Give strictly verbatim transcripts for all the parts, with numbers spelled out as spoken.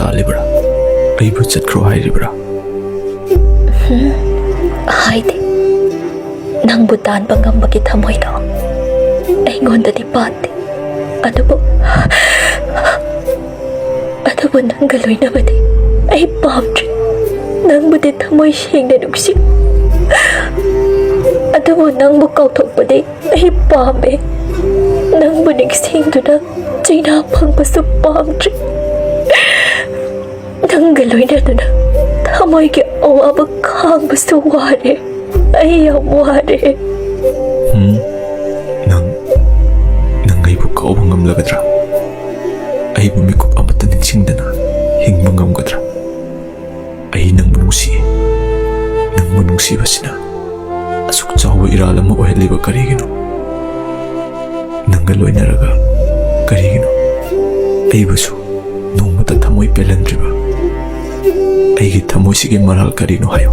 ꯂꯥꯜꯂꯤꯕ꯭ꯔꯥ? ꯑꯩꯕꯨ ꯆꯠꯈ꯭ꯔꯣ ꯍꯥꯏꯔꯤꯕ꯭ꯔꯥ? ꯍꯥꯏꯗꯦ꯫ ꯅꯪꯕꯨ ꯇꯥꯟꯕ ꯉꯝꯕꯒꯤ ꯊꯃꯣꯏꯗꯣ ꯑꯩꯉꯣꯟꯗꯗꯤ ꯄꯥꯟꯗꯦ꯫ ꯑꯗꯨꯕꯨ, ꯑꯗꯨꯕꯨ ꯅꯪꯒ ꯂꯣꯏꯅꯕꯗꯤ ꯑꯩ ꯄꯥꯝꯗ꯭ꯔꯦ꯫ ꯅꯪꯕꯨꯗꯤ ꯊꯃꯣꯏ ꯁꯦꯡꯅ ꯅꯨꯡꯁꯤ꯫ ꯑꯗꯨꯕꯨ ꯅꯪꯕꯨ ꯀꯥꯎꯊꯣꯛꯄꯗꯤ ꯑꯩ ꯄꯥꯝꯃꯦ꯫ ꯅꯪꯕꯨ ꯅꯤꯡꯁꯤꯡꯗꯨꯅ ꯆꯩꯅꯥ ꯐꯪꯕꯁꯨ ꯄꯥꯝꯗ꯭ꯔꯦ꯫ ꯅꯪꯒ ꯂꯣꯏꯅꯗꯨꯅ ꯊꯃꯣꯏꯒꯤ ꯑꯋꯥꯕ ꯈꯥꯡꯕꯁꯨ ꯋꯥꯔꯦ꯫ ꯑꯩ ꯌꯥꯝ ꯋꯥꯔꯦ꯫ ꯎꯝ, ꯅꯪ, ꯅꯪ ꯑꯩꯕꯨ ꯀꯥꯎꯕ ꯉꯝꯂꯒꯗ꯭ꯔꯥ? ꯑꯩꯕꯨ ꯃꯤꯀꯨꯞ ꯑꯃꯠꯇ ꯅꯤꯡꯁꯤꯡꯗꯅ ꯍꯤꯡꯕ ꯉꯝꯒꯗ꯭ꯔꯥ? ꯑꯩ ꯅꯪꯕꯨ ꯅꯨꯡꯁꯤꯌꯦ꯫ ꯅꯪꯕꯨ ꯅꯨꯡꯁꯤꯕꯁꯤꯅ ꯑꯁꯨꯛ ꯆꯥꯎꯕ ꯏꯔꯥꯜ ꯑꯃ ꯑꯣꯏꯍꯜꯂꯤꯕ ꯀꯔꯤꯒꯤꯅꯣ? ꯅꯪꯒ ꯂꯣꯏꯅꯔꯒ ꯀꯔꯤꯒꯤꯅꯣ ꯑꯩꯕꯨꯁꯨ ꯅꯣꯡꯃꯇ ꯊꯃꯣꯏ ꯄꯦꯜꯍꯟꯗ꯭ꯔꯤꯕ? ꯑꯩꯒꯤ ꯊꯃꯣꯏꯁꯤꯒꯤ ꯃꯔꯥꯜ ꯀꯔꯤꯅꯣ ꯍꯥꯏꯌꯨ?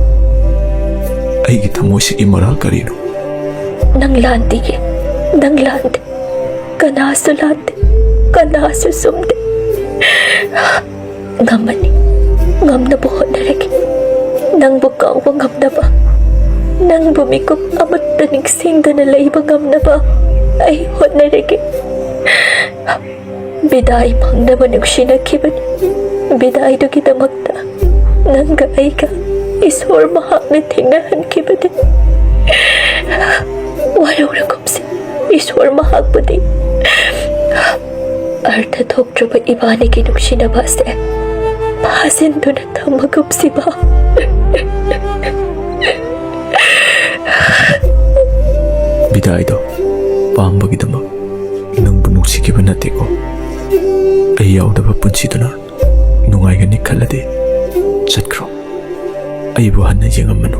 ꯑꯩꯒꯤ ꯊꯃꯣꯏꯁꯤꯒꯤ ꯃꯔꯥꯜ ꯀꯔꯤꯅꯣ? ꯅꯪ ꯂꯥꯟꯗꯤꯌꯦ, ꯅꯪ ꯂꯥꯟꯗꯦ꯫ ꯀꯅꯥꯁꯨ ꯂꯥꯟꯗꯦ, ꯀꯅꯥꯁꯨ ꯆꯨꯝꯗꯦ꯫ ꯉꯝꯃꯅꯤ, ꯉꯝꯅꯕ ꯍꯣꯠꯅꯔꯒꯦ꯫ ꯅꯪꯕꯨ ꯀꯥꯎꯕ ꯉꯝꯅꯕ, ꯅꯪꯕꯨ ꯃꯤꯀꯨꯞ ꯑꯃꯠꯇ ꯅꯤꯡꯁꯤꯡꯗꯅ ꯂꯩꯕ ꯉꯝꯅꯕ ꯑꯩ ꯍꯣꯠꯅꯔꯒꯦ꯫ ꯕꯤꯗꯥꯏ ꯐꯪꯅꯕ ꯅꯨꯡꯁꯤꯅꯈꯤꯕꯅꯤ꯫ ꯕꯤꯗꯥꯏꯗꯨꯒꯤꯗꯃꯛꯇ ꯅꯪꯒ ꯑꯩꯒ ꯏꯁꯣꯔ ꯃꯍꯥꯛꯅ ꯊꯦꯡꯅꯍꯟꯈꯤꯕꯅꯤ꯫ ꯋꯥꯔꯧꯔꯒꯨꯝꯁꯤ, ꯏꯁꯣꯔ ꯃꯍꯥꯛꯄꯨꯗꯤ꯫ ꯑꯔꯊ ꯊꯣꯛꯇ꯭ꯔꯕ ꯏꯕꯥꯅꯤꯒꯤ ꯅꯨꯡꯁꯤꯅꯕ ꯑꯁꯦ ꯐꯥꯖꯤꯟꯗꯨꯅ ꯊꯝꯃꯒꯨꯝꯁꯤꯕ꯫ ꯕꯤꯗꯥꯏꯗꯣ ꯄꯥꯝꯕꯒꯤꯗꯃꯛ ꯅꯪꯕꯨ ꯅꯨꯡꯁꯤꯈꯤꯕ ꯅꯠꯇꯦꯀꯣ꯫ ꯑꯩ ꯌꯥꯎꯗꯕ ꯄꯨꯟꯁꯤꯗꯨꯅ ꯅꯨꯡꯉꯥꯏꯒꯅꯤ ꯈꯜꯂꯗꯤ ꯆꯠꯈ꯭ꯔꯣ꯫ ꯑꯩꯕꯨ ꯍꯟꯅ ꯌꯦꯡꯉꯝꯃꯅꯨ꯫